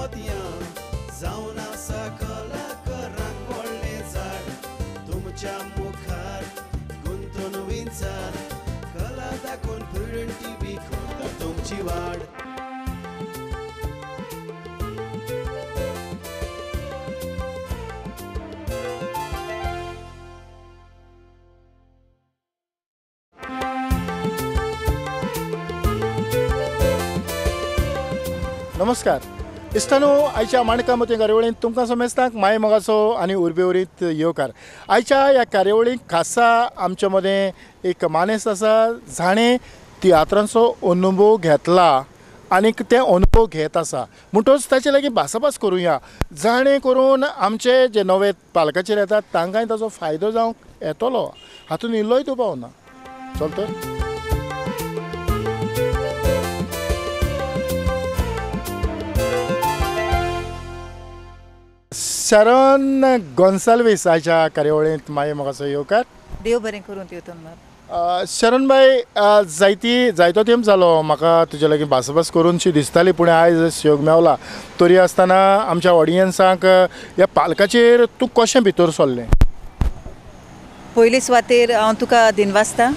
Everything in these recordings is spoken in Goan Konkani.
मोतयां जावन आसा कलाकारांक व्हडलें झाड तुमच्या मुखार गुंतून विंचार कला दाखोवन प्रुडंट टीव्ही करता तुमची वाड. नमस्कार इश्टानो, आयच्या माणका मोती कार्यावळींत तुमकां समेस्तांक माय मोगाचो आनी उर्बेवरीत येवकार. आयच्या ह्या कार्यावळींत खासा आमच्या मदें एक मानेस्त आसा जाणें तियात्रांचो अनुभव घेतला आनी ते अनुभव घेत आसा, म्हणटच ताचे लागीं भासाभास करुया जाणें करून आमचे जे नवे पालकाचेर येतात तांकांय ताचो फायदो जावंक येतलो, हातूंत इल्लोय दुबाव ना. चल तर शरण गोन्साल्वीस आयच्या कार्यावळींत माये मोगाचो येवकार. देव बरें करूं तुमकां. शरण बाय, जायतो तेंप जालो म्हाका तुजे लागीं भासाभास करूनशी दिसताली, पूण आयज योग मेवला. तरी आसतना आमच्या ऑडियन्सांक ह्या पालकाचेर तूं कशें भितर सरलें? पयले सुवातेर हांव तुका दिनवासता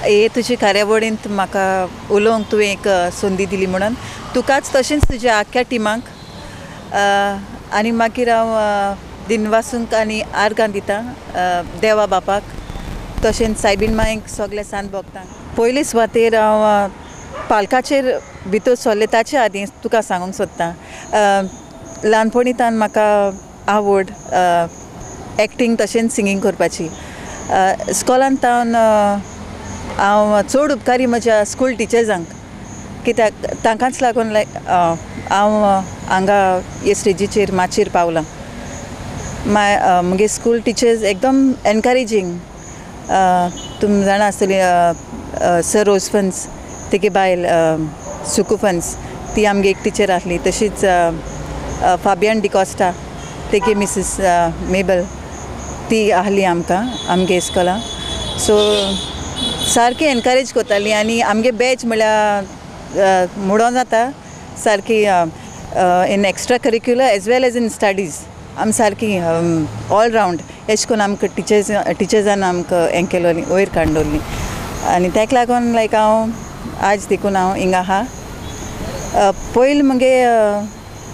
हे तुजे कार्यावळींत म्हाका उलोवंक तुवें एक संदी दिली म्हणून तुकाच, तशेंच तुज्या आख्ख्या टिमाक. आनी मागीर हांव दिनवासूंक आनी आर्गां दिता देवा बापाक, तशेंच सायबीण मायक, सगळें सांत भोगतांक. पयले सुवातेर हांव पालकाचेर भितर सरलें ताचे आदीं तुका सांगूंक सोदतां, ल्हानपणींतान म्हाका आवड एक्टींग तशेंच सिंगींग करपाची. इस्कॉलांत तावन हांव चड उपकारी म्हज्या स्कूल टिचर्सांक, कित्याक तांकांच लागून लायक हांव हांगा हे स्टेजीचेर माचयेर पावलां. म्हगे स्कूल टिचर्स एकदम एनकरेजींग. तुमी जाणा आसतली सर रोजफन्स, तेगे बायल सुकुफन्स, ती आमगे एक टिचर आसली. तशीच फाबियन डिकॉस्टा, तेगे मिसीस मेबल, ती आहली आमकां आमगे इस्कॉलां. सो सारकी एनकरेज करताली आनी आमगे बॅच म्हळ्यार म्हणोन जाता सारकी in extra curricular as well as in studies आमी सारकी ऑल रावंड एश कोन्न आमकां टिचर्सान आमकां हें केलोली, वयर काडून दवरली. आनी ताका लागून लायक हांव आज देखून हांव हिंगा आहा. पयलीं म्हगे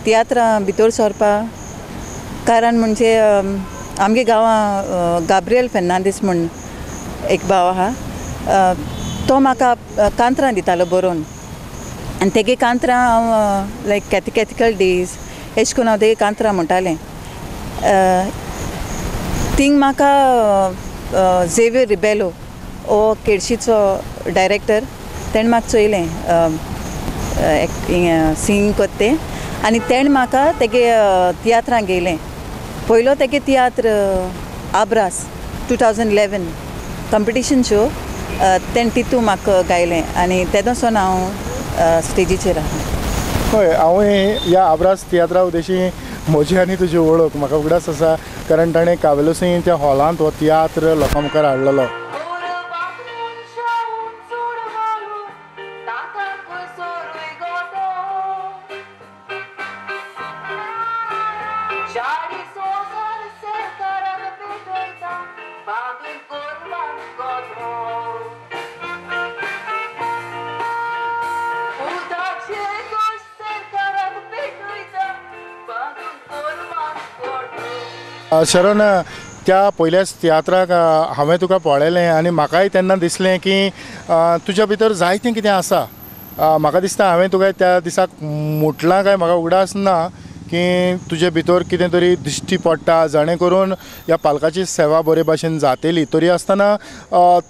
तियात्रां भितर सरपा कारण म्हणजे आमगे गांवां गाब्रियल फेर्नांदीस म्हूण एक भाव आहा, तो म्हाका कांतरां दितालो बरोवन. आनी तेगे कांतरां हांव लायक कॅथेकॅथिकल डेज एश कोन्न हांव तेगे कांतरां म्हणटालें. थिंग म्हाका झेवियर रिबेलो हो केडशीचो डायरेक्टर, तेणें म्हाका चोयलें सिंगींग कोत्ता तें आनी तेणें म्हाका तेगे तियात्रां घेयलें. पयलो तेगे तियात्र आब्रास 2011 कॉम्पिटिशन शो, तेणें तितू म्हाका गायलें आनी तेदोसून हांव स्टेजीचेर आहा. हय, हांवें ह्या आब्रास तियात्रा उद्देशी म्हजी आनी तुजी वळख म्हाका उगडास आसा, कारण ताणें कावेलोसी त्या हॉलांत हो तियात्र लोकां मुखार हाडलेलो. शरण, त्या पयल्याच तियात्राक हांवें तुका पळयलें आनी म्हाकाय तेन्ना दिसलें की तुज्या भितर जायतें कितें आसा. म्हाका दिसता हांवें तुका त्या दिसाक म्हटलां काय म्हाका उगडास ना की तुजे भितर कितें तरी दिश्टी पडटा जाणें करून ह्या पालकाची सेवा बरे भाशेन जातली. तरी आसतना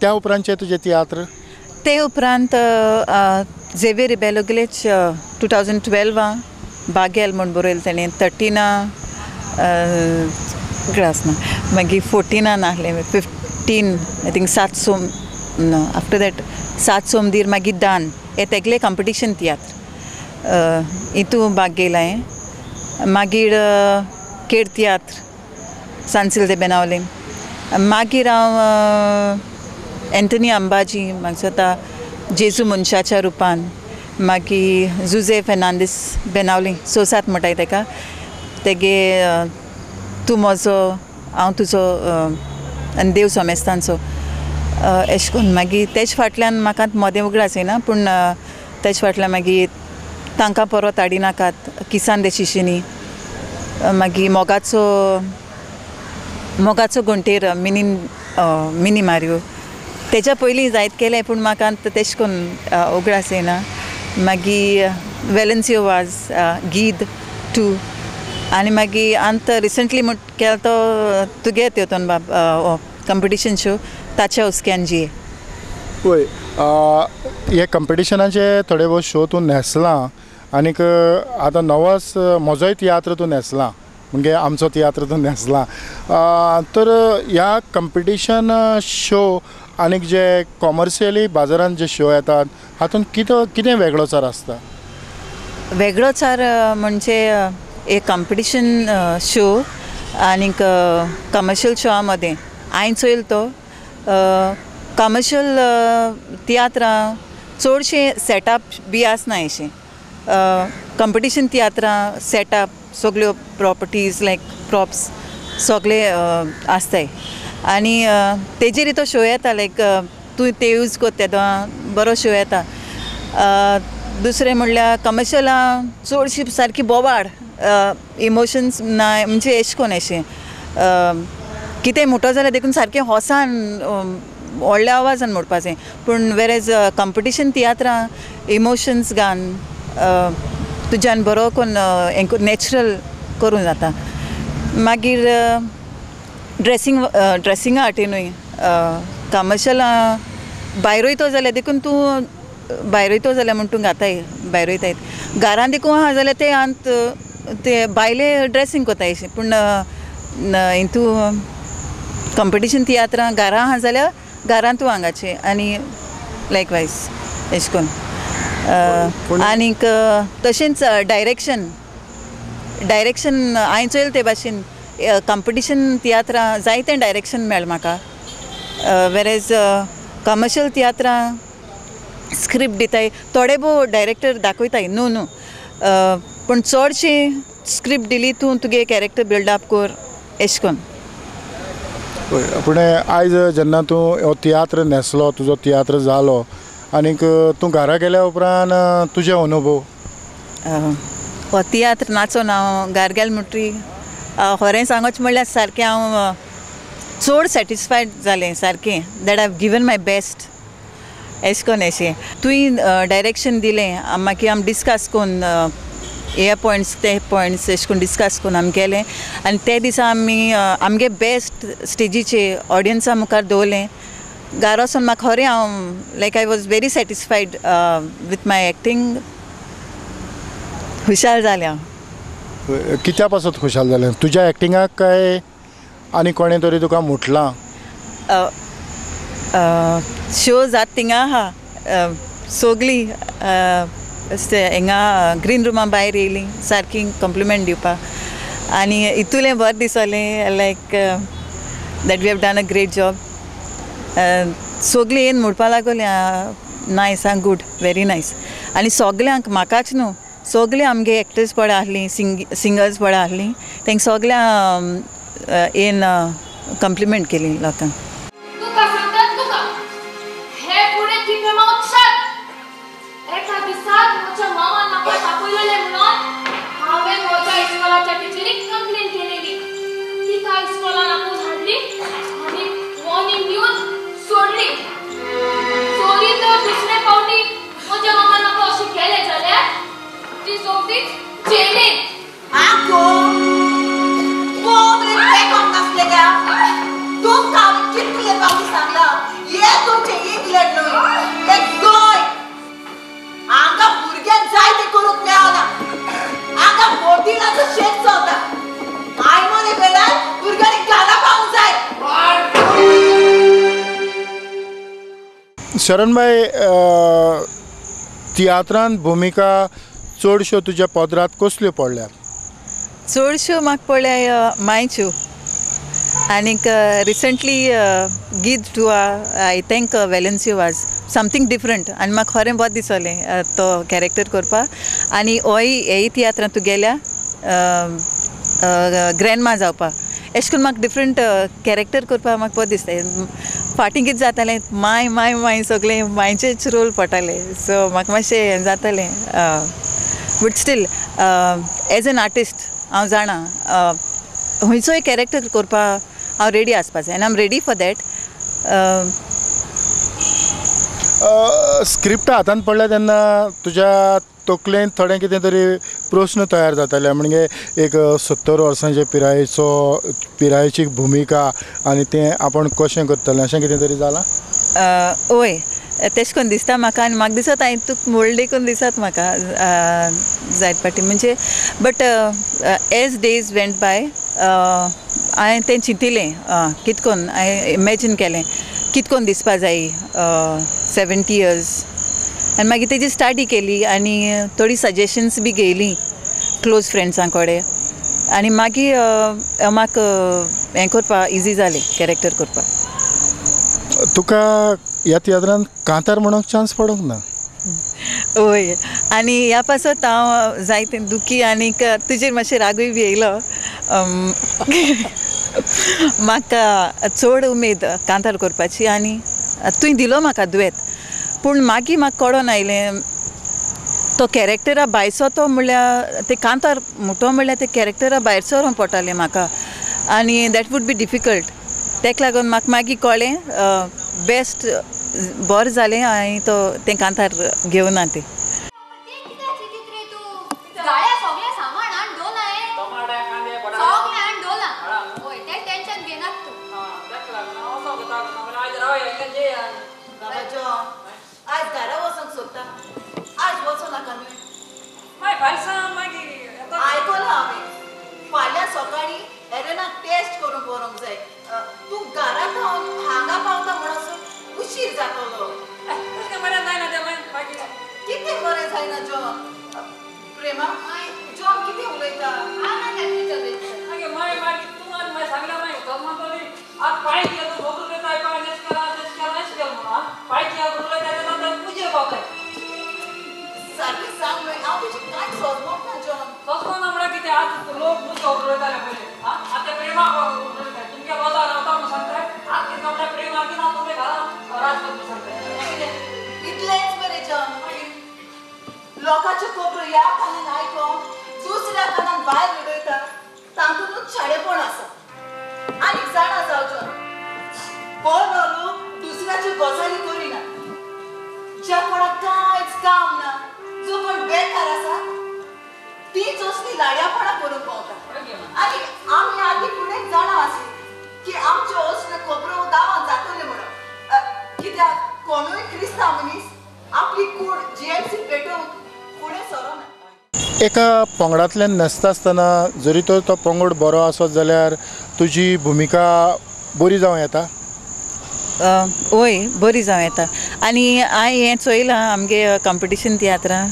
त्या उपरांतचे तुजे तियात्र ते उपरांत झेवियर रिबेलोगेलेच 2012 बागेल म्हूण बरयलें तेणें, 13 क्लास ना, मागीर 14 आसलें, 15 I think सात सोम ना, आफ्टर that सात सोमदीर, मागीर दान हे तेगले कॉम्पिटिशन तियात्र हितू भाग घेयला हांवें. मागीर केड तियात्र सांसिल दे बेनावले, मागीर हांव एंथनी अंबाजी म्हाका दिसता जेजू मनशाच्या रुपान मागीर जुजे फेर्नांदीस बेनावली सोसात म्हणटाय तेका तेगे तूं म्हजो हांव तुजो आनी देव सोमेस्तांचो एशें करून. मागीर तेज फाटल्यान म्हाका मदें उगडास येना पूण तेज फाटल्यान मागीर तांकां परत हाडिनाकात किसान देशिशींनी मागीर मोगाचो मोगाचो घोंटेर मिनीन मिनी मारयो तेज्या पयलीं जायत केलें पूण म्हाका तेश करून उगडास येना. मागीर वेलन्सियो वाज गीद टू आनी मागीर आंत रिसंटली म्हण केलो तो तुगे तेतोन बाब कंपिटिशन शो ताच्या हुस्क्यान जी. वय हे कंपिटिशनाचे थोडे भोव शो तूं न्हेसलां आनीक आतां नवोच म्हजोय तियात्र तूं न्हेसला म्हणजे आमचो तियात्र तूं न्हेसला तर ह्या कंपिटिशन शो आनीक जे कॉमर्शियली बाजारान जे शो येतात हातूंत कितें वेगळोचार आसता? वेगळोचार म्हणजे एक कंपिटिशन शो आनीक कमर्शियल शोआ मदें हांवें चोयल तो कमर्शियल तियात्रां चडशें सेटअप बी आसना अशें. कंपिटिशन तियात्रां सेटअप सगल्यो प्रॉपर्टीज लायक प्रॉप्स सगळे आसताय आनी तेजेर तो शो येता लायक तूं ते यूज कोत्ता तेदो बरो शो येता. दुसरें म्हणल्यार कमर्शियलां चडशी सारकी बोवाळ इमोशन्स ना म्हणजे एशें कोन्न अशें कितें मोटो जाल्यार देखून सारकें होसान व्हडल्या आवाजान म्हणपाचें पूण वेरेज कंपिटिशन तियात्रां इमोशन्स घान तुज्यान बरो कोन्न हें नॅचरल करूं जाता. मागीर ड्रेसिंग ड्रेसिंगा हाटिनूय कमर्शियलां भायर वयतो जाल्यार देखून तूं भायर वयतो जाल्यार म्हूण तूं घाताय भायर वयताय घरान देखून आहा जाल्यार ते आंत ते बायले ड्रेसिंग कोताय अशें पूण हितू कंपिटिशन तियात्रां घरां आहा जाल्यार घरान तूं हांगाचें आनी लायकवायज एशें कोन्न. आनीक तशेंच डायरेक्शन डायरेक्शन हांवें चोयल ते भाशेन कंपिटिशन तियात्रां जायतें डायरेक्शन मेळ्ळें म्हाका वेरेज कमर्शियल तियात्रां स्क्रिप्ट दिताय थोडे भोव डायरेक्टर दाखयताय न्हू न्हू पूण चडशी स्क्रिप्ट दिली तूं तुगे कॅरेक्टर बिल्डअप कर एशें कोन्न. पूण आयज जेन्ना तूं हो तियात्र न्हेसलो तुजो तियात्र जालो आनीक तूं घरा गेल्या उपरांत तुजे अनुभव? हो तियात्र नाचोन हांव घरा गेलें म्हणटरी खरें सांगचें म्हणल्यार सारकें हांव चड सॅटिस्फायड जालें सारकें that I have given my best एशें कोन्न एशें. तुवें डायरेक्शन दिलें मागीर आमी डिस्कस कोन्न हे पॉयंट्स ते पॉयंट्स एशें कोन्न डिस्कस कोन्न आमी केलें आनी ते दिसा आमी आमगे बेस्ट स्टेजीचे ऑडियन्सा मुखार दवरलें. घरा वचोन म्हाका खरें हांव like I was very satisfied with my acting. खुशाल जालें हांव. कित्या पासत खुशाल जालें? तुज्या एक्टिंगाक काय आनी कोणें तरी तुका म्हटलां? शो जाता थिंगा आहा सोगलीं हिंगा ग्रीन रुमा भायर येयलीं सारकी कॉम्प्लिमेंट दिवपाक आनी इतुलें बरें दिसलें like that we have done a great job. सोगलीं येवन म्हणपा लागोली नायस आं गूड व्हेरी नायस. आनी सोगल्यांक म्हाकाच न्हू सोगले आमगे एक्टर्स पळय आसलीं सिंगर्स पळय आसलीं तेंका सोगल्या येवन कॉम्प्लिमेंट केली लोकांक. शरणबाई, तियात्रांत भुमिका चडश्यो तुज्या पदरांत कसल्यो पडल्यात? चडश्यो म्हाका पडल्या मायच्यो. आनीक रिसंटली गीत दुआ I thank Valencio Vaz something different आनी म्हाका खरें बरें दिसलें तो कॅरेक्टर करपाक. आनी होय हेय तियात्रांत तूं गेल्या ग्रॅन्डमा जावपाक एशें करून म्हाका डिफरंट कॅरेक्टर करपाक म्हाका बरें दिसता. फाटीं कितें जातालें माय माय माय सगळें मायचेच रोल पडटाले सो म्हाका मातशें हें जातालें. But still as an artist हांव जाणा खंयचोय कॅरेक्टर करपाक हांव रेडी आसपा जाय आनी I am ready for that. Script हातान पडल्या तेन्ना तुज्या तकलेन थोडें कितें तरी प्रस्न तयार जाताले, म्हणजे एक 70 वर्सांचे पिरायेची भुमिका आनी तें आपूण कशें करतलें अशें कितें तरी जालां? हय तेश कोन्न दिसता म्हाका आनी म्हाका दिसता हांवें तुका म्हणलें देखून दिसता म्हाका जायत फावटी म्हणजे but as days went by हांवें तें चिंतिलें कित कोन्न हांवें इमेजीन केलें कित कोन्न दिसपा जाय 70 इयर्स आनी मागीर तेजी स्टडी केली आनी थोडी सजेशन्स बी घेयली क्लोज फ्रेंड्सां कडेन आनी मागीर म्हाका हें करपाक इजी जालें कॅरेक्टर करपाक. तुका ह्या तियात्रान कांतार म्हणूंक चान्स पडूंक ना? हय आनी ह्या पासत हांव जायतें दुखी आनीक तुजेर मातशें रागूय बी येयलो. म्हाका चड उमेद कांतार करपाची आनी तुवें दिलो म्हाका दुयेंत पूण मागीर म्हाका कळोन आयलें तो कॅरेक्टरा भायरचो तो म्हणल्यार ते कांतार मोटो म्हणल्यार ते कॅरेक्टरा भायर सरोंक पडटालें म्हाका आनी that would be difficult. तेका लागून म्हाका मागीर कळ्ळें बेस्ट बरें जालें हांवें तो तें कांतार घेवना तें. फाल्यां सकाळीं एरनाक टेस्ट करूंक व्हरूंक जाय. तूं घरा थावन हांगा पावता म्हणसर उशीर जातलो. कितें बरें जायना जॉन? प्रेमा जॉन कितें उलयता? सारकें सांग न्हय, हांव तुजी कांयच सोजमोक ना जॉन. सोजमोक ना म्हळ्यार कितें? आतां लोक मुजो उलयताले पयलीं आतां प्रेमाक उलयताय तुमगे रोजार रावता म्हणून सांगताय आतां कितें म्हळ्यार प्रेमाक ना तुमगे घरा राज करता सांगताय. इतलेंच बरें जॉन, लोकांच्यो खबरो ह्या कानान आयकोन दुसऱ्या कानान भायर उडयता तातूंतच शाणेपण आसा. आनीक जाणा जाव जॉन, बरो लोक दुसऱ्याच्यो गजाली करिना. ज्या कोणाक कांयच काम ना, जो कोण बेकार आसा तीच असली लाड्यापणां करूंक पावता. आनी आमी आदी फुडें जाणा आसली की आमच्यो असल्यो खबरो गांवांत जातल्यो म्हणून. कित्याक कोणूय क्रिस्तांव मनीस आपली कूड जीएमसी पेटोवंक फुडें सरोना. एका पंगडांतल्यान नाचता आसतना जरी तर तो पंगड बरो आसत जाल्यार तुजी भुमिका बरी जावं येता? हय बरी जावं येता. आनी हांवें हें चोयलां आमगे कॉम्पिटिशन तियात्रां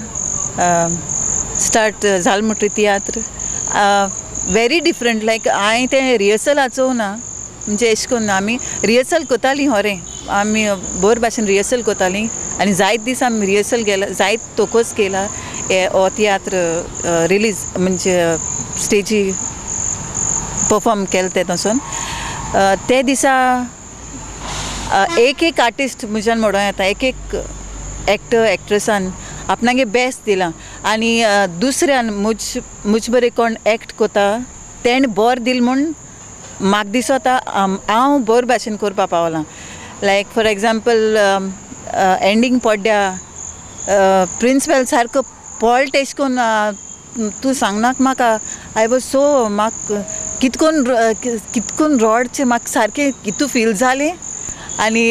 स्टार्ट जाल म्हणटरी तियात्र व्हेरी डिफरंट. लायक हांवें तें रिहर्सलाचो चोवना म्हणजे एशें कोन्न आमी रिहर्सल कोतालीं खरें आमी बरे भाशेन रिहर्सल कोतालीं आनी जायत दीस आमी रिहर्सल केला, जायत तोकोस केला हे हो तियात्र रिलीज म्हणजे स्टेजी परफॉर्म केलें तें वचोन. ते दिसा एक एक आर्टिस्ट म्हज्यान म्हणूं येता एक एक एक्टर एक्ट्रेसान आपणागे बेस्ट दिलां आनी दुसऱ्यान म्हज बरें कोण एक्ट कोता तेणें बरें दिलें म्हूण म्हाका दिसता हांव बरे भाशेन करपाक पावलां. लायक फॉर एग्जाम्पल एंडींग पड्ड्या प्रिंसिपल सारको पॉल्ट एशें कोन्न तूं सांगनाका म्हाका I was so म्हाका कितकोन रडचें म्हाका सारकें कितू फील जालें आनी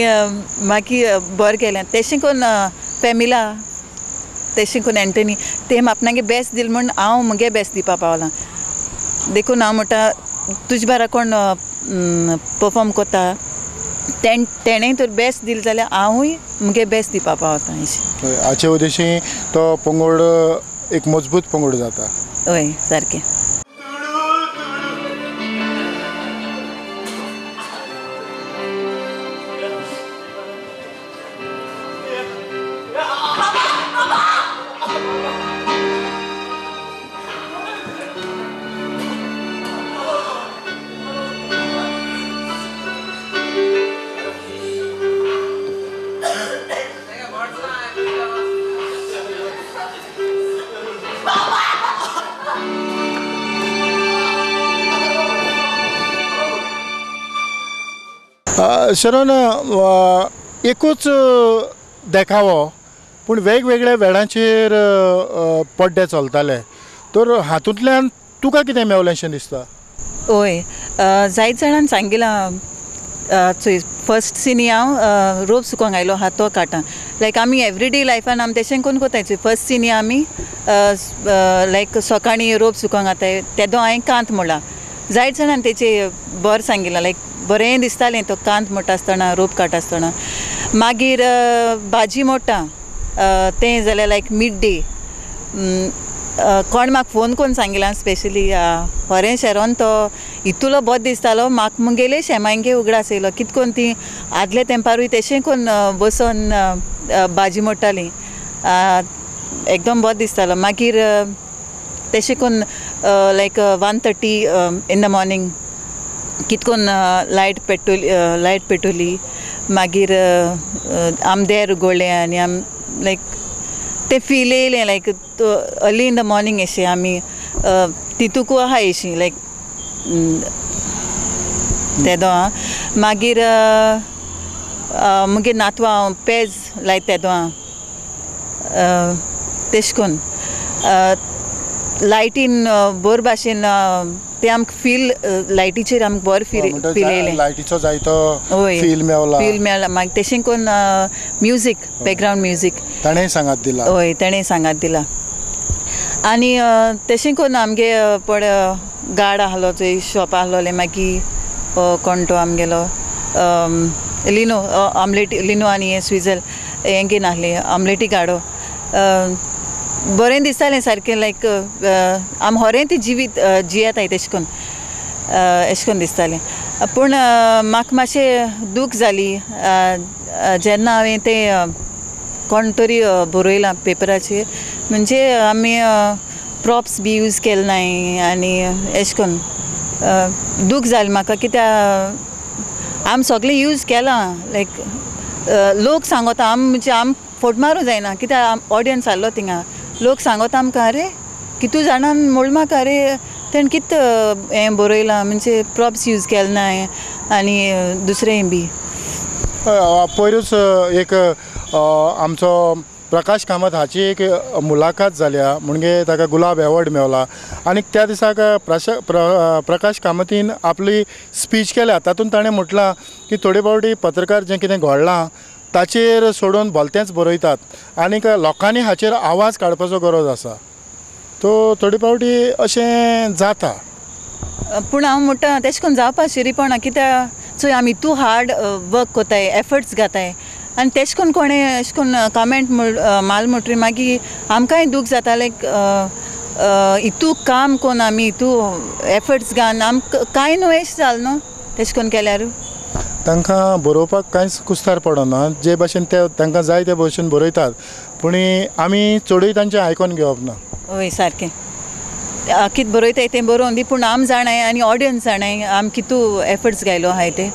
मागीर बरें केलें. तेशें कोन्न पेमिला तेशें कोन्न एंटनी तें आपणागे बेस्ट दिलें म्हूण हांव म्हगे बेस्ट दिवपा पावलां. देखून हांव म्हणटा तुजे बारा कोण परफॉर्म कोता तेणें तर बेस्ट दिलें जाल्यार हांवूय म्हगे बेस्ट दिवपा पावता. अशें हाचे उद्देशी तो पंगड एक मजबूत पंगड जाता. हय सारकें. शरण एकूच देखावो पूण वेगवेगळ्या वेळांचेर पड्डे चलताले, तर हातूंतल्यान तुका कितें मेवलें अशें दिसता? हय, जायत जाणान सांगिलां चोय फर्स्ट सिनी हांव रोप सुकोंक आयलो आहा तो काटा लायक आमी एवरीडे लायफान आमी तेशें करून कोताय. चोय फर्स्ट सिनी आमी लायक सकाळीं रोप सुकोंक घाताय तेदो हांवें कांत म्हणला. जायत जाणान तेचे बरें सांगिलां लायक बरें दिसतालें तो कांत मोडटा आसतना रोप काडटा आसतना. मागीर भाजी मोडटा तें जाल्यार लायक मिड डे कोण म्हाका फोन करून सांगिलां स्पेशली खरें शेरोन तो इतलो बरो दिसतालो म्हाका मुगेले शेमांगे उगडास येयलो कित कोन्न ती आदले तेंपारूय तेशें कोन्न बसोन भाजी मोडटाली एकदम बरो दिसतालो. मागीर तेशें कोन्न लायक 1:30 इन the morning कितकोन लायट पेटोली लायट पेटोली मागीर आम देर उगडलें आनी आम लायक ते फील येयलें लायक अर्ली इन the morning अशें आमी तितूकू आहा अशी लायक तेदो. मागीर मुगे नातवा हांव पेज लायत तेदो तेश कोन्न लायटीन बोर भाशेन ते आमकां फील लायटीचेर आमकां बरो फील फील येयलें. लायटीचो जायतो फील मेवला फील मेवला. मागीर तेशें कोन्न म्युजीक बॅकग्रावंड म्युजीक ताणें सांगात दिला. हय तेणें सांगात दिला. आनी तेशें कोन्न आमगे पड गार्ड आहलो चोय शॉप आहलोलें मागीर कोण तो आमगेलो लिनो आमलेटी लिनो आनी हें स्विजल हें घेवन आहलें आमलेटी गाडो बरें दिसतालें सारकें लायक आम होरें ती जिवीत जियेताय तेश कोन्न एशें कोन्न दिसतालें. पूण म्हाका मातशें दूख जाली जेन्ना हांवें तें कोण तरी बरयलां पेपराचेर म्हणजे आमी प्रॉप्स बी यूज केले नाय आनी एशें कोन्न दूख जालें म्हाका कित्याक आमी सगळें यूज केलां लायक लोक सांगता आम म्हणजे आम फोट मारूं जायना कित्याक ऑडियन्स आहलो थिंगा लोक सांगता आमकां अरे कितू जाणान म्हूण म्हाका अरे तेणें कित हें बरयलां म्हणजे प्रॉप्स यूज केले नाय आनी दुसरें बी. पयरूच एक आमचो प्रकाश कामत हाची एक मुलाखत जाल्या म्हणजे ताका गुलाब एवॉर्ड मेवला आनी त्या दिसाक प्रकाश कामतीन आपली स्पीच केल्या तातूंत ताणें म्हटलां की थोडे फावटी पत्रकार जें कितें घडलां ताचेर सोडून भलतेंच बरयतात आनीक लोकांनी हाचेर आवाज काडपाचो गरज आसा. तो थोडे फावटी अशें जाता. पूण हांव म्हणटा तेशें करून जावपा शिरीपणा कित्याक चोय आमी इतू हार्ड वर्क कोताय एफर्ट्स घाताय आनी तेशें करून कोणें एशें करून कमेंट माल म्हणटरी मागीर आमकांय दूख जाता लायक इतू काम कोन्न आमी इतू एफर्ट्स घालून आमकां कांय न्हू एशें जालें न्हू तेशें करून केल्यार तांकां बरोवपाक कांयच कुस्तार पडना जे भाशेन ते तांकां जाय ते भशेन बरयतात पूण आमी चडूय तांचें आयकोन घेवप ना. हय सारकें कितें बरयताय तें बरोवन दी पूण आम जाणाय आनी ऑडियन्स जाणाय आम कितू एफर्ट्स घायलो आहाय ते.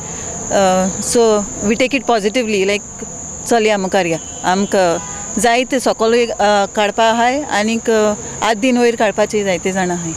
So we take it positively like चलया मुखार या आमकां जायते सकयल काडपा आहाय आनीक आद दिन वयर काडपाचे जायते जाणां आहाय.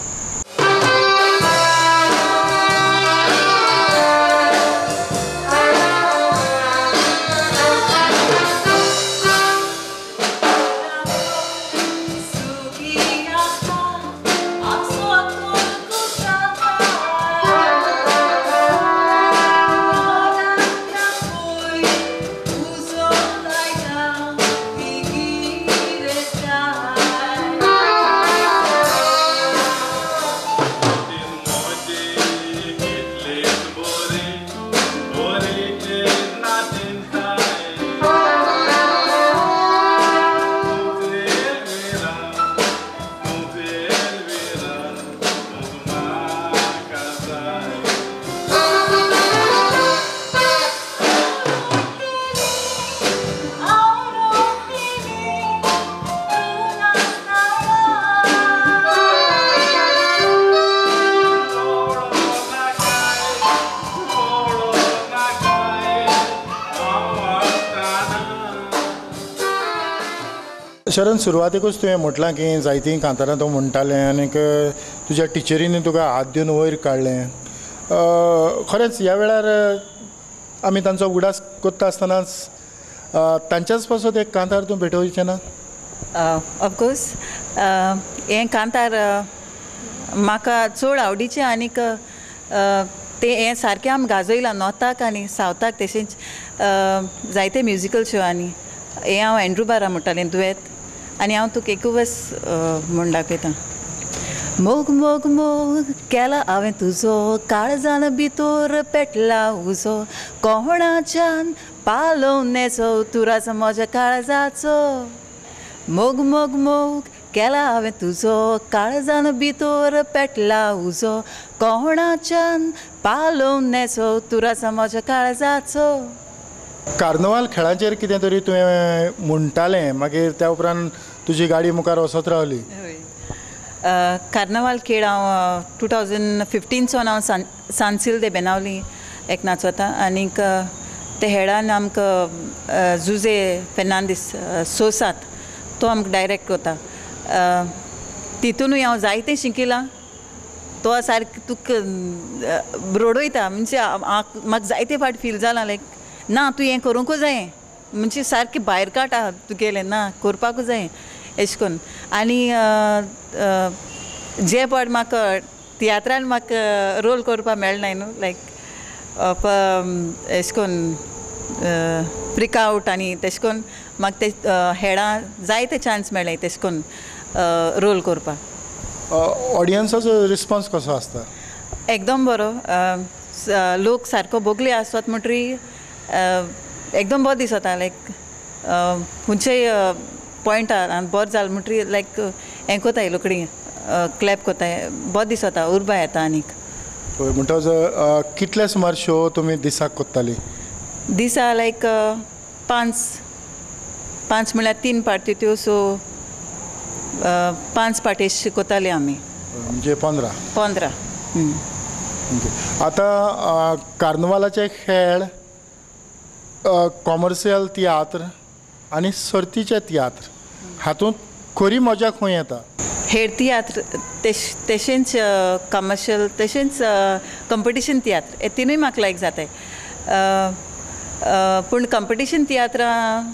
शरण, सुरवातेकूच तुवें म्हटलां की जायतीं कांतारां तूं म्हणटालें आनीक तुज्या टिचरींनी तुका हात दिवन वयर काडलें. खरेंच ह्या वेळार आमी तांचो उगडास करता आसतनाच तांच्याच पासत एक कांतार तूं भेटोवचें ना? ऑफकोर्स, हें कांतार म्हाका चड आवडीचें आनीक तें हें सारकें आमी गाजयलां नॉर्थाक आनी सावथाक, तशेंच जायते म्युजिकल शोआंनी. हें हांव एंड्रू बारा म्हणटालें दुयेंत, आनी हांव तुका एकूच म्हूण दाखयतां. मोग मोग मोग केला हांवें तुजो, काळजान भितर पेटला उजो, कोणाच्यान पालोवनेचो तुराचो म्हज्या काळजाचो. मोग मोग मोग केला हांवें तुजो, काळजान भितर पेटला उजो, कोणाच्यान पालोवनेचो तुराचो म्हज्या काळजाचो. कार्नवाल खेळाचेर कितें तरी तुवें म्हणटालें, मागीर त्या उपरांत तुजी गाडी मुखार वचत रावली. कार्नवाल खेळ हांव 2015 सावन हांव सांसिल दे बेनावली एक नाचवता आनीक ते हेडान आमकां जुजे फेर्नांदीस सोसात तो आमकां डायरेक्ट करता. तितूनूय हांव जायतें शिकिलां. तो सारकें तुका रडयता, म्हणजे म्हाका जायते फावट फील जालां लायक ना तूं हें करूंकूच जाय, म्हणजे सारकें भायर काडटा तुगेलें, ना करपाकूच जाय अशें करून. आनी जे पाट म्हाका तियात्रान म्हाका रोल करपाक मेळनाय न्हू, लायक अशें करून फ्रिक आवट आनी तेशें करून म्हाका ते हेडां जायते चान्स मेळ्ळे तेशें करून रोल करपाक. ऑडियन्साचो रिस्पोन्स कसो आसता? एकदम बरो. लोक सारको बोगले आसत म्हणटरी एकदम बरो दिसता, लायक खंयचेय पॉयंटार बरें जालें म्हणटरी लायक हें कोताय लोकडी क्लॅप कोताय, बरें दिसता, उर्बा येता. आनीक हय, म्हणटकच कितले सुमार शो तुमी दिसाक कोत्ताली? दिसा लायक पांच, पांच म्हणल्यार 3 पार्टी त्यो, सो 5 पार्टी कोताली आमी, म्हणजे 15. 15. आतां कार्नवालाचे खेळ, कॉमर्शियल तियात्र आनी सर्तीचे तियात्र हातूंत खरी मजा खंय येता? हेर तियात्र तशेंच कमर्शियल तशेंच कंपिटिशन तियात्र हे तिनूय म्हाका लायक जाताय. पूण कंपिटिशन तियात्रां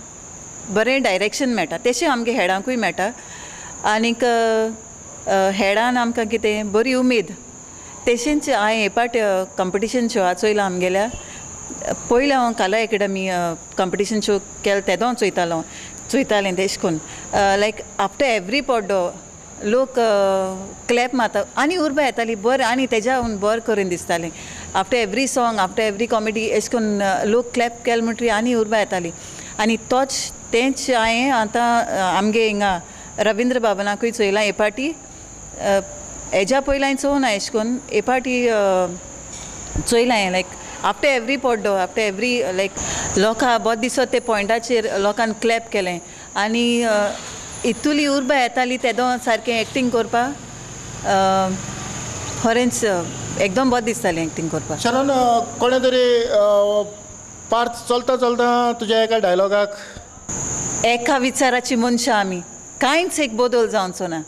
बरें डायरेक्शन मेळटा, तशें आमगे हेडांकूय मेळटा. आनीक हेडान आमकां कितें बरी उमेद. तशेंच हांवें हे पाट कंपिटिशन शोआ चोयलां आमगेल्या. पयलें हांव कला एकेडमी कंपिटिशन शो केलो तेदो हांव चोयतालें तेशें करून लायक आफ्टर एवरी पड्डो लोक क्लॅप मारता आनी उर्बा येताली बरें, आनी तेज्या बरें करून दिसतालें. After every song, after every comedy अशें करून लोक क्लॅप केले म्हणटरी आनी उर्बा येताली. आनी तोच तेंच हांवें आतां आमगे हिंगा रविंद्र बाबनाकूय चोयलां हे पाटी. हेज्या पयलीं हांवें चोवना अशें करून, हे पाटी चोयलां हांवें लायक आफ्टर एवरी पड्डो, आफ्टर एवरी लायक लोकां बरें दिसत ते पॉयंटाचेर लोकान क्लॅप केलें आनी इतुली उर्बा येताली तेदो सारकें एक्टींग करपाक. खरेंच एकदम बरें दिसतालें एक्टींग करपाक. शरण, कोणें तरी पार्थ चलता चलता तुज्या एका डायलॉगाक, एका विचाराची मनशां आमी, कांयच एक बदल जावचो ना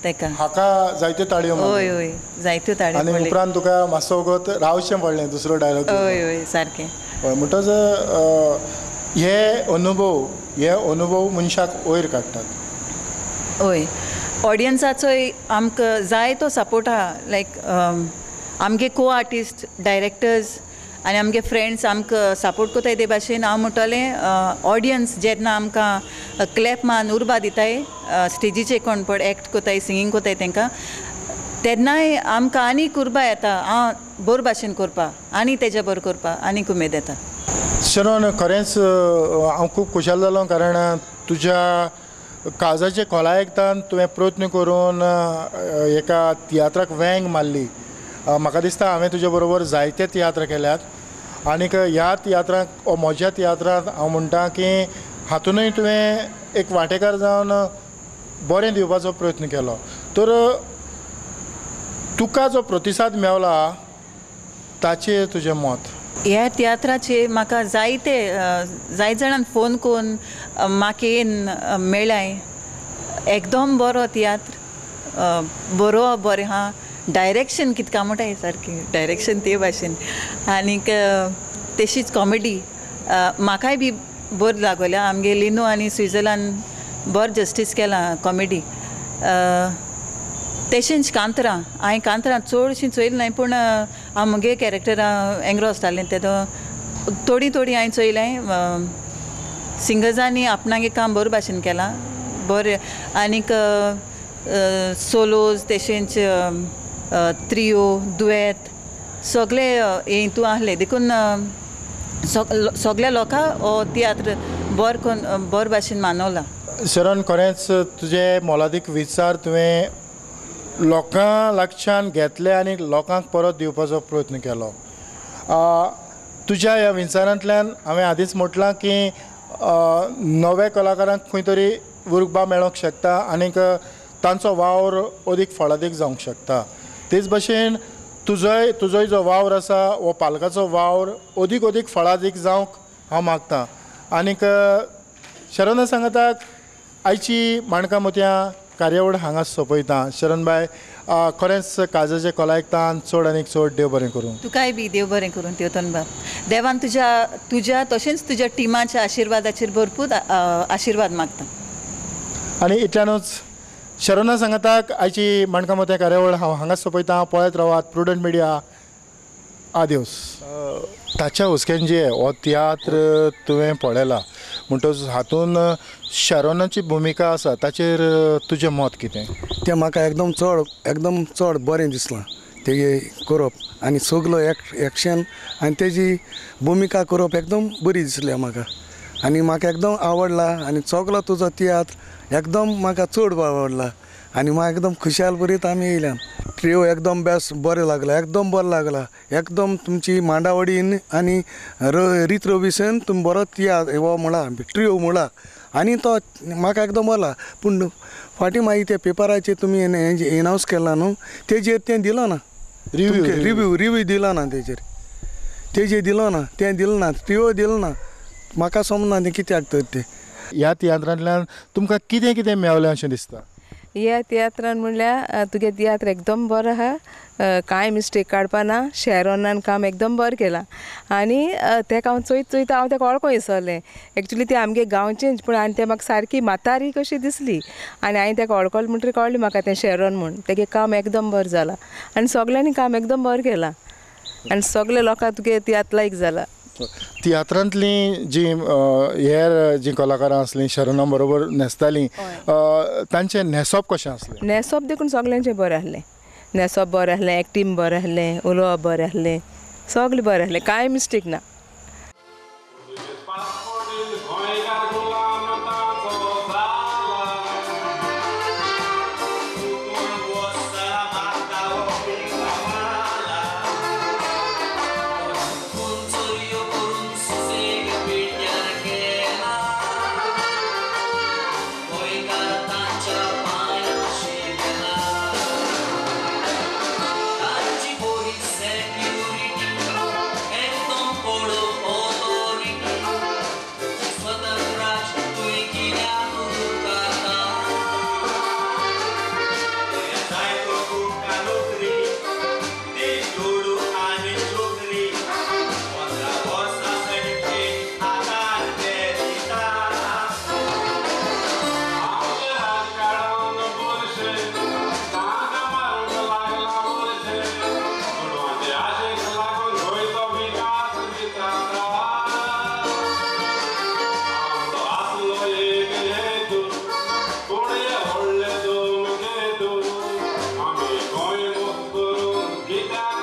तेका, हाका जायत्यो ताळयो. हय हय, जायत्यो ताळयो. आनी उपरांत तुका मातसो वगत रावचें पडलें दुसरो डायलॉग. हय हय, सारकें. हय, म्हणटच हे अनुभव मनशाक वयर काडटात. हय, ऑडियन्साचोय आमकां जाय तो सपोर्ट आहा. लायक आमगे को आर्टिस्ट, डायरेक्टर्स आनी आमगे फ्रेंड्स आमकां सपोर्ट कोताय. ते भाशेन हांव म्हणटलें ऑडियन्स जेन्ना आमकां क्लॅप मान उर्बा दिताय स्टेजीचेर कोण पड एक्ट कोताय, सिंगींग कोताय तेंकां, तेन्नाय आमकां आनीक उर्बा येता हांव बरे भाशेन करपाक आनी तेज्या बरें करपाक आनीक उमेद येता. शरण, खरेंच हांव खूब खुशाल जालो, कारण तुज्या काळजाचे खोलायेकतान तुवें प्रयत्न करून एका तियात्राक वेंग मारली. म्हाका दिसता हांवें तुजे बरोबर जायते तियात्र केल्यात आनीक ह्या तियात्राक म्हज्या तियात्रांत हांव म्हणटा की हातूनय तुवें एक वांटेकार जावन बरें दिवपाचो प्रयत्न केलो. तर तुका जो प्रतिसाद मेवला ताचेर तुजें मत? ह्या तियात्राचेर म्हाका जायते जायते जाणान फोन करून म्हाका येवन मेळ्ळाय एकदम बरो तियात्र, बरो बरें आहा. डायरेक्शन कितका म्हणटाय सारकें डायरेक्शन ते भाशेन आनीक तशीच कॉमेडी म्हाकाय बी बरी लागोल्या. आमगे लिनो आनी स्विजरलान बरें जस्टीस केलां कॉमेडी. तशेंच कांतरां हांवें कांतरां चडशीं चोयलीं नाय पूण हांव म्हगे कॅरेक्टरां एंग्रोस जालें तेदो थोडीं थोडीं हांवें चोयलें. सिंगर्सांनी आपणागे काम बरे भाशेन केलां बरें आनीक सोलोज तशेंच त्रियो दुयेत सगळे हितू आहले देखून सगळ्या लोकांक हो तियात्र बरो करून बरे भाशेन मानवला. शरण, खरेंच तुजे मोलादीक विचार तुवें लोकां लागच्यान घेतले आनी लोकांक परत दिवपाचो प्रयत्न केलो. तुज्या ह्या विचारांतल्यान हांवें आदींच म्हटलां की नव्या कलाकारांक खंय तरी उर्बा मेळोंक शकता आनीक तांचो वावर अदीक फळादीक जावंक शकता. तेच भशेन तुजोय जो वावर आसा हो पालकाचो वावर अदीक अदीक फळादीक जावंक हांव मागतां. आनीक शरणा सांगाताक आयची माणकां मोतयां कार्यावळ हांगा सोंपयता. शरण बाय, खरेंच काळजाचे खोलायेक चड आनीक चड देव बरें करूं. तुकाय बी देव बरें करूं तेवतन बाब. देवान तुज्या तुज्या तशेंच तुज्या टिमाच्या आशिर्वादाचेर भरपूर आशिर्वाद मागता. आनी इतल्यानूच शरणा सांगाताक आयची माणकां मोतयां कार्यावळ हांव हांगाच सोंपयता. पळयत रावात प्रुडंट मिडिया. आदियोस. ताच्या हुस्क्यान जे हो तियात्र तुवें पळयला म्हणटकच हातून शरोनाची भुमिका आसा ताचेर तुजें मत कितें? तें म्हाका एकदम चड बरें दिसलां तेगे करप आनी सगलो एक्शन आनी तेजी भुमिका करप एकदम बरी दिसली म्हाका आनी म्हाका एकदम आवडला. आनी सगलो तुजो तियात्र एकदम म्हाका चड आवडला आनी म्हाका एकदम खुशाल बरीत आमी येयल्यान. ट्रियो एकदम बेस्ट बरें लागला, एकदम बरें लागला. एकदम तुमची मांडावडीन आनी रीत रविसन तुमी बरो तियात्र हो म्हळा ट्रियो म्हळा आनी तो म्हाका एकदम बरो. पूण फाटीं मागीर ते पेपराचेर तुमी एनावन्स केला न्हू तेजेर तें दिलो ना, रिव्यू रिव्यू दिलो ना तेजेर, तेजेर दिलो ना, तें दिलें ना, ट्रियो दिलो ना. म्हाका समजना तें कित्याक तर तें. ह्या तियात्रांतल्यान तुमकां कितें कितें मेवलें अशें दिसता? ह्या तियात्रान म्हणल्यार तुगे तियात्र एकदम बरो आहा, कांय मिस्टेक काडपा ना. शेरोनान काम एकदम बरें केलां आनी तेका हांव चोयत चोयता हांव तेका वळखों विसरलें. एक्चुली ती आमगे गांवचेंच पूण आनी तें म्हाका सारकी म्हातारी कशी दिसली आनी हांवें तेका वळखलें म्हणटकीर कळ्ळें म्हाका तें शेरोन म्हूण. तेगे काम एकदम बरें जालां आनी सगल्यांनी काम एकदम बरें केलां आनी सगळे लोकांक तुगे तियात्र लायक जाला. तियात्रांतलीं जीं हेर जीं कलाकारां आसलीं शरणा बरोबर न्हेसतालीं तांचें न्हेसप कशें आसलें? न्हेसप देखून सगल्यांचें बरें आसलें. न्हेसप बरें आसलें, एक्टींग बरें आसलें, उलोवप बरें आसलें, सगळें बरें आसलें, कांय मिस्टेक ना. Get down.